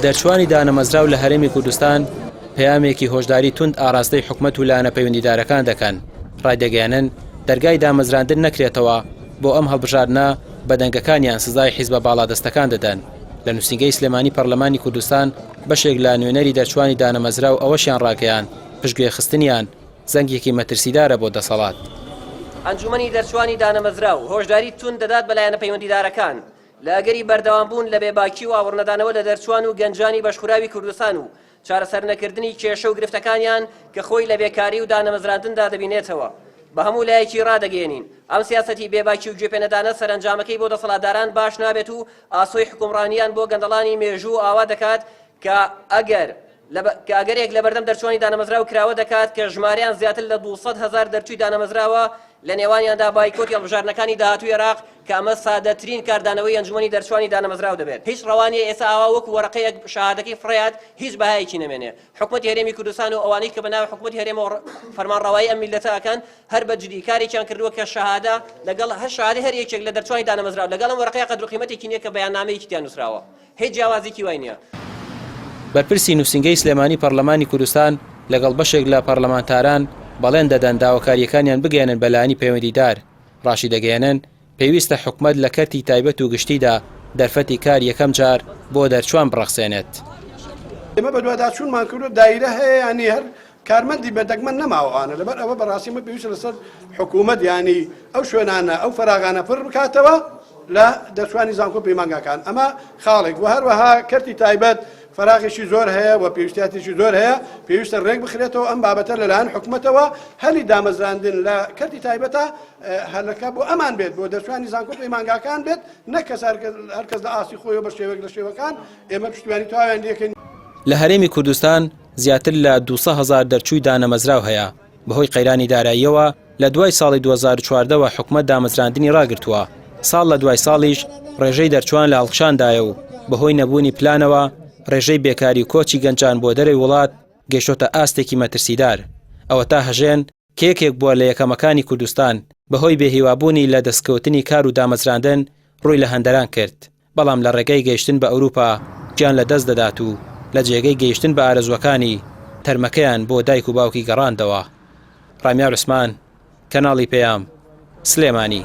دەرچوانی دانەمەزراو لە هەرێمی کوردستان پەیامێکی هۆشداری توند ئاراستەی حکومەت و لایەنە پەیوەندیدارەکان دەکەن، ڕایدەگەیەنن دەرگای دامەزراندن نەکرێتەوە بۆ ئەم هەڵبژاردنە بە دەنگەکانیان سزای حیزبە باڵادەستەکان دەدەن. لە نووسینگەی سلێمانی پەرلەمانی کوردستان بەشێک لە نوێنەری دەرچوانی دانەمەزراو ئەوەشیان ڕاگەیاند پشتگوێخستنیان زەنگێکی مەترسیدارە بۆ دەسەڵات. ئەنجومەنی دەرچوانی دانەمەزراو هۆشداری توند دەدات بە لایەنە پەیوەندیدارەکان لە ئەگەری بەردەوامبوون لە بێباکی و ئاوڕنەدانەوە لە دەرچوان و گەنجانی بەشخوراوی کوردستان و چارەسەرنەکردنی کێشە و گرفتەکانیان کە خۆی لە بێکاری و دانەمەزراندندا دەبینێتەوە بە هەموو لایەکی ڕادەگەیەنین ئەم سیاسەتی بێباکی و گوێپێنەدانە سەرەنجامەکەی بۆ دەسەڵاتداران باش نابێت و ئاسۆی حوکمڕانیان بۆ گەندەڵانی مێژوو ئاوا دەکات کە ئەگەر کە ئەگەرێک لەبەردەم دەرچوانی دانەمەزراو کراوە دەکات کە ژمارەیان زیاتر لە 200 هەزار دەرچووی دانەمەزراوە لە نێوانیاندا بایکۆتی هەڵبژاردنەکانی داهاتووی عێراق کە ئەمە سادەترین کاردانەوەی ئەنجومەنی دەرچوانی دانەمەزراو دەبێت. هیچ ڕەوا نییە ئێستا ئاوا وەکو وەرەقەیەک شەهادەکەی فڕێیات هیچ بەهایەکی نەمێنێ. حکومەتی هەرێمی کوردستان و ئەوانەی کە بەناوی حکومەتی هەرێمەوە فەرمانڕەوایی ئەم میللەتە ئەکەن هەر بە جدی کارێکیان کردووە کە شەهادە لەگەڵ هەر شەهادەی هەر یەکێک لە دەرچوانی دانەمەزراو لەگەڵ ئەم وەرەقەیە قەدر و قیمەتێکی نییە کە بەیاننامەیەکی تیا نووسراوە. هیچ جیاوازیکی وای نییە. بەرپرسی نووسینگەی سلێمانی پەڕلەمانی کوردستان لەگەڵ بەشێک لە پەڕلەمانتاران بەڵێن دەدەن داواکارییەکانیان بگەیەنن بە لایەنی پەیوەندیدار، ڕاشیدەگەیەنن، پێویستە حکومەت لە کەرتی تایبەت و گشتیدا دەرفەتی کار یەکەم جار بۆ دەرچوان بڕەخسێنێت. ئێمە بەدواداچوونمان کردووە دایرە هەیە یانی هەر کارمەندی بە دەگمەن نەماوە ئەوانە لەبەر ئەوە بەڕاستی ئەمە پێویستە لەسەر حکوومەت یانی ئەو شوێنانە ئەو فەراغانە پڕ بکاتەوە لە دەرچوانی زانکۆ پەیمانگاکان ئەمە خاڵێک و هەروەها کەرتی تایبەت فەراغێکی زۆر هەیە و پێویستیاتێکی زۆر هەیە پێویستە ڕێک بخرێتەوە ئەم بابەتە لەلایەن حکومەتەوە هەلی دامەزراندن لە کەرتی تایبەتە هەلەکە بۆ ئەمان بێت بۆ دەرچوانی زانکۆ پەیمانگاکان بێت نەک کەس هەرکەس لە ئاستی خۆی بە شێوەیەک لە شێوەکان ئێمە پشتیوانی تەواویان لێکەین. لە هەرێمی کوردستان زیاتر لە 200 هەزار دەرچووی دانەمەزراو هەیە، بەهۆی قەیرانی داراییەوە لە دوای ساڵی 2014 وە حکومەت دامەزراندنی ڕاگرتووە، ساڵ لە دوای ساڵیش ڕێژەی دەرچووان لە هەڵکشاندایە و بەهۆی نەبوونی پلانەوە ڕێژەی بێکاری و کۆچی گەنجان بۆ دەرەوەی وڵات گەیشتۆتە ئاستێکی مەترسیدار. ئەوەتا هەژێن کە یەکێک بووە لە یەکەمەکانی کوردستان، بەهۆی بێهیوابوونی لە دەستکەوتنی کار و دامەزراندن ڕووی لە هەندەران کرد، بەڵام لە ڕێگەی گەیشتن بە ئەوروپا گیان لە دەست دەدات و لە جێگەی گەیشتن بە ئارەزووەکانی، تەرمەکەیان بۆ دایک و باوکی گەڕاندەوە. ڕامیار عوسمان، کەناڵی پەیام، سلێمانی.